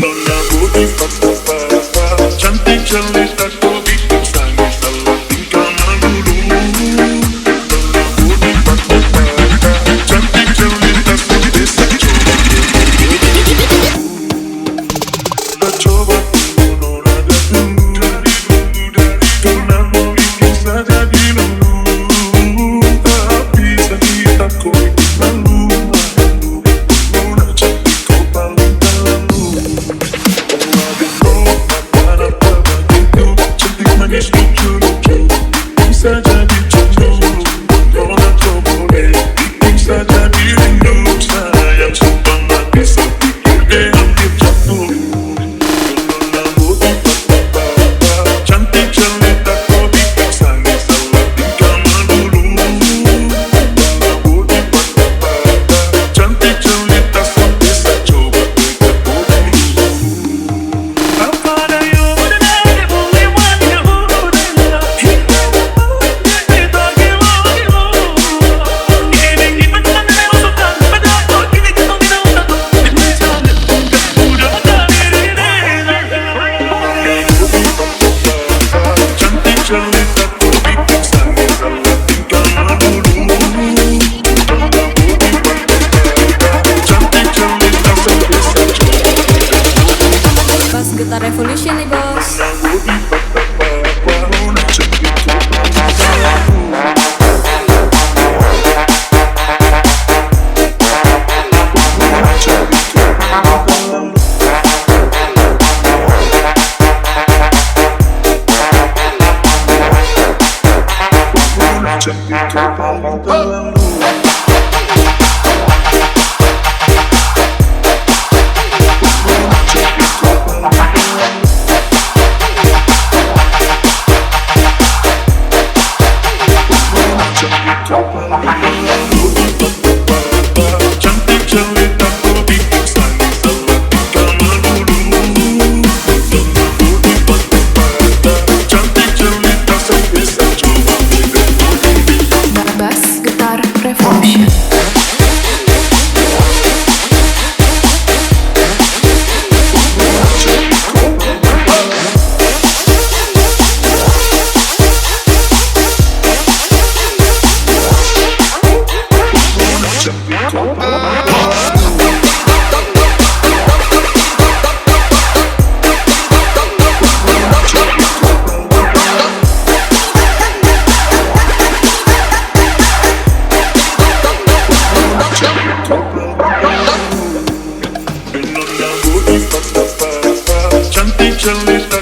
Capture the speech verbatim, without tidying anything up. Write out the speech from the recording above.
Nona body papa, cantik jelita ko biking sange salah tingkah malulu. Nona body papa, cantik jelita ko biking sange. Coba dulu, nona datang dulu. Pernah mau bikin saja di lalu, tapi sakit aku bikin malu. Nona cantik ko paling talalu. Oh, adek ko, apa napa bagitu? Cantik manis lucu-lucu, bisa jadi cemburu. Nona ko boleh bikin saja dirindu. Sayang sumpah nggak bisa pikir deh, hampir jatuh. Nona body papa, cantik jelita ko biking sange salah tingkah malulu. Nona body papa, cantik jelita sampe sa coba pegang body. Bas Getar Revolution nih, Bos. Bas Getar Revolution. Cantik jelita